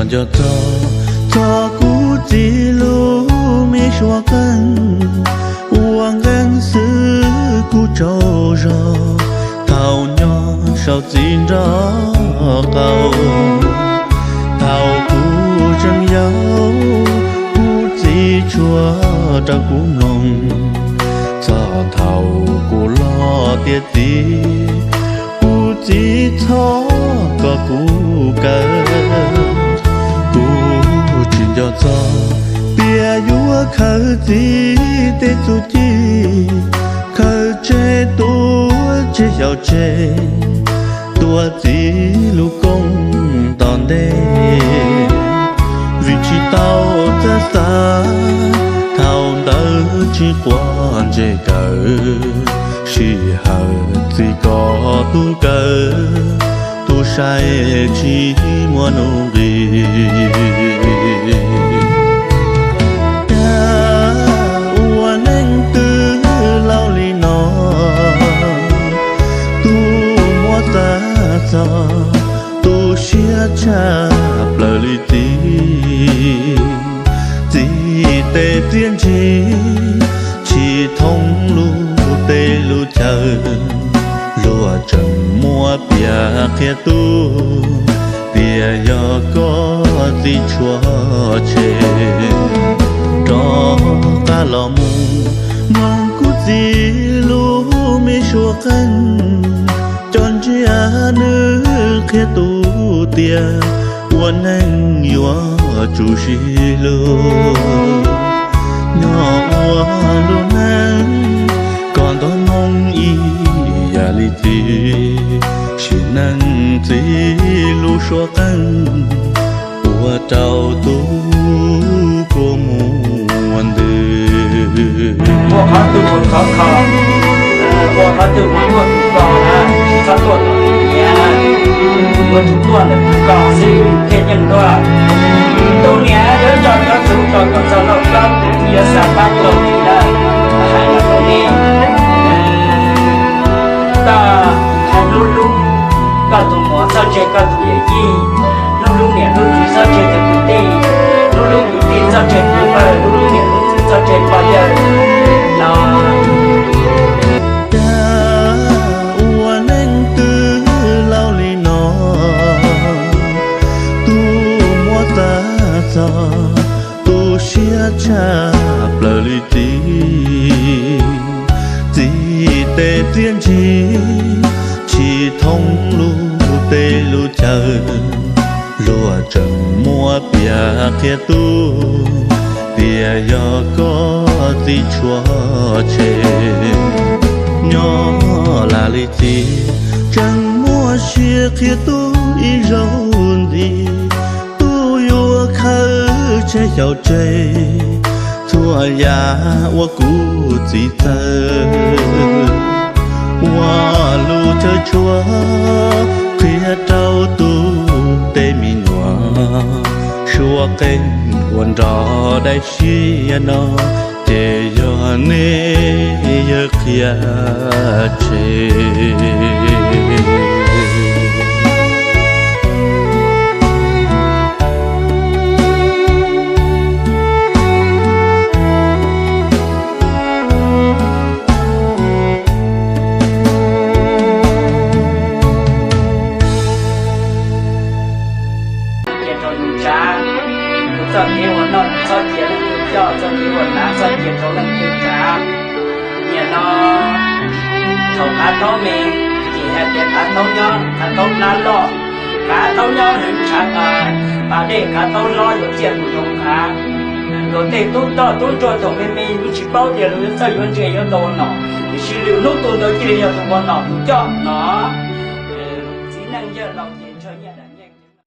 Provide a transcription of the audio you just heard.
Nco txog, txog kuv txiv lub me suab qeej, ua nqeeb xwb kuv tsaug zog. Thaum nyob saum txiv nraub qaum, thaum kuv tseem yau, kuv txiv tshua rau kuv mloog. Txog thaum kuv loj tiav txiv, kuv txiv txhob kom kuv kawm. Kuv tsis nco txog tias yuav khaws txiv tej txuj ci, khaws tseg tuav tseg xyaum tseg, tuav txiv lub koob tom ntej. Vim tsis tau txawj xav, thaum ntawd tsis quav ntsej kawm, sij hawm txiv kom tub kawm, tub saib tsis muaj nuj nqis. Cas ua neej twg laus li no, tu muab txaj txog, tu siab tshaj plaws li txiv. Txiv tej txiaj ntsig tsis thoob lub teb lub chaw, luag tseem muab piav qhia tub tias yog koj txiv tshuav tseg. Rov qab los mus mloog kuv txiv lub me suab qeej, cov ntsiab nws qhia tub tias ua neej yuav tsum sib hlub. Nyob ua lub neej kom nto moo ib yam li txiv, sim neej txiv lub suab qeej ua rau tub kua muag ntws. Ua qhov twg mus khov kho, ua qhov twg mus nyuaj tus kos na, tsis txhob tuaj tom niam, ua tus tuaj ntawm tus kos xwb thiaj yeej tuaj. Tus niam yuav tso cov txhuv tso kom txog lauj plaub, yuav xa pab tuaj li na, hais los rau nej. Koj hais hlub hlub koj tus muam txhob tseg koj tus yawm yij, hlub hlub niam hlub txiv txhob tseg tus kwv tij, hlub hlub kwv tij txhob tseg kwv pawg, hlub hlub niam hlub txiv txhob tseg pog yawg no. Cas ua neej twg laus li no, tu muab txaj txog, tu siab tshaj plaws li txiv. Txiv tej txiaj ntsig tsis thoob lub teb lub chaw, luag tseem muab piav qhia tub tias yog koj txiv tshuav tseg. Nyob lam li txiv tseem muaj sia qhia tub ib zaug ntxiv, tub yuav khawb tseg xyaum tseg txhua yam uas kuv txiv txawj. Ua lub chaw tshua qhia rau tub tej me nyuam, suab qeej ua nrog daim siab no, ces yog nej yawg qhia tseg. Cia rau nws tsav, tus txoj kev ua noj txhob cia leej twg coj, txoj kev ua hnav txhob cia rau leej twg tsav. Nim no thaum qav taub me, ces hais tias qav taub nyob qav taub plab loj, qav taub nyob hwv ntshav, pas dej qav taub hlob yuav txiaj tus zoo qav. Luag tej tub toj tub ntsuag thaum me me yeej tsis paub tias luag yuav txawj yuav ntse yuav tau ua nom, tiam sis lwm hnub tus ntawd cia li yog tus ua nom tus coj no. Txiv neej yawg laus ces ntshaw nyiaj daim